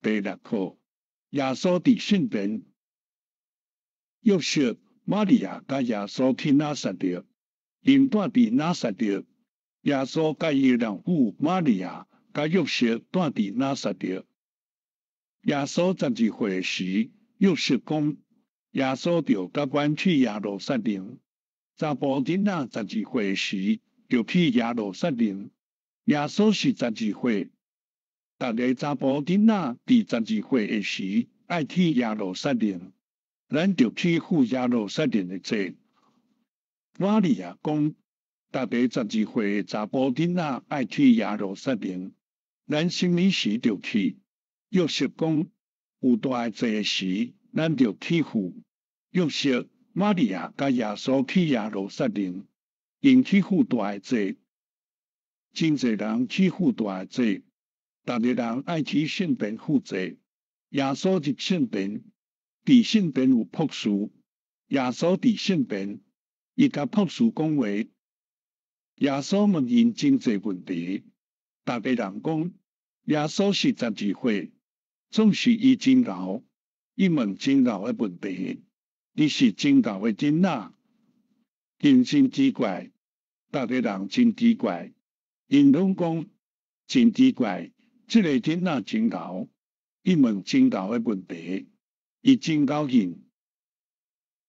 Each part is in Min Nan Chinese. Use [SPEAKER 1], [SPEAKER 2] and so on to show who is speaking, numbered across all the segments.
[SPEAKER 1] 第六課，耶穌佇聖殿，約瑟、瑪利亞佮耶穌去拿撒勒，𪜶蹛佇拿撒勒。耶穌佮伊老母瑪利亞佮約瑟蹛佇拿撒勒。耶穌十二歲時，約瑟講，耶穌著佮阮去耶路撒冷。查埔囡仔十二歲時，著去耶路撒冷。耶穌是十二歲，逐个查埔囡仔佇十二歲的時，愛去耶路撒冷。咱著去赴耶路撒冷的祭。瑪利亞講，逐个十二歲的查埔囡仔愛去耶路撒冷，咱啥物時著去？約瑟講，有大的祭時，咱著去赴。約瑟、瑪利亞佮耶穌去耶路撒冷，𪜶去赴大的祭。真濟人去赴大的祭，逐个人愛去聖殿赴祭。耶穌入聖殿，佇聖殿有博士，耶穌佇聖殿，伊共博士講話。耶穌問𪜶真濟問題，逐个人講，耶穌是十二歲，總是伊真𠢕，伊問真𠢕的問題，伊是真𠢕的囡仔，𪜶真奇怪，逐个人真奇怪，𪜶攏講真奇怪，這个囡仔真𠢕，伊問真𠢕的問題，伊真𠢕癮。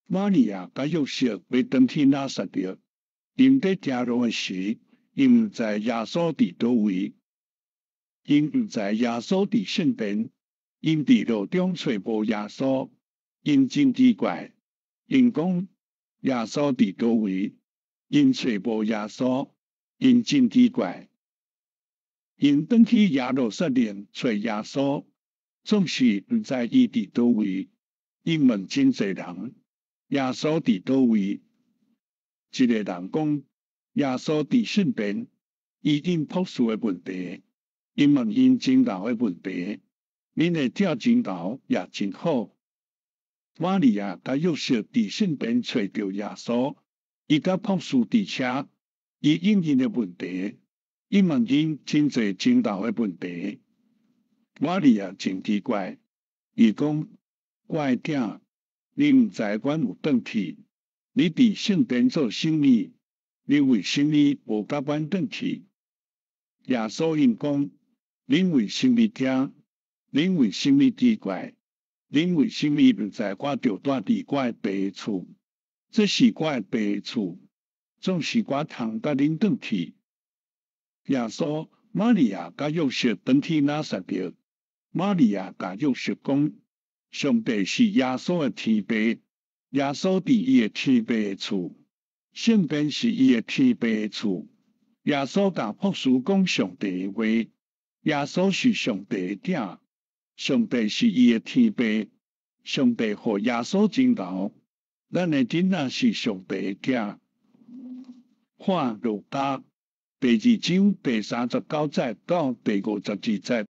[SPEAKER 1] 瑪利亞佮約瑟欲轉去拿撒勒，𪜶佇行路的時，𪜶毋知耶穌佇佗位，𪜶毋知耶穌佇聖殿，𪜶佇路中揣無耶穌，𪜶真奇怪，𪜶講耶穌佇佗位，𪜶揣無耶穌，𪜶真奇怪，𪜶轉去耶路撒冷揣耶穌，總是毋知伊佇佗位，𪜶問真濟人，耶穌佇佗位？一个人講耶穌佇聖殿，伊應博士的問題，伊問𪜶真𠢕的問題，恁的囝真𠢕也真好。瑪利亞佮約瑟佇聖殿揣著耶穌，伊佮博士佇車，伊應𪜶的問題，伊問𪜶真濟真𠢕的問題。瑪利亞真奇怪，伊講：我的囝，你毋知阮有轉去，你佇聖殿做啥物？你為啥物無佮阮轉去？耶穌𪜶講：恁為啥物驚？恁為啥物奇怪？恁為啥物毋知我著蹛佇我的爸的厝？這是我的爸的厝，總是我通佮恁轉去。耶穌、瑪利亞佮約瑟轉去拿撒勒。瑪利亞共約瑟講：上帝是耶穌的天父，耶穌佇伊的天父的厝，聖殿是伊的天父的厝。耶穌共博士講上帝的話，耶穌是上帝的囝，上帝是伊的天父，上帝予耶穌真𠢕，咱的囡仔是上帝的囝。看路加第二章第三十九節到第五十二節。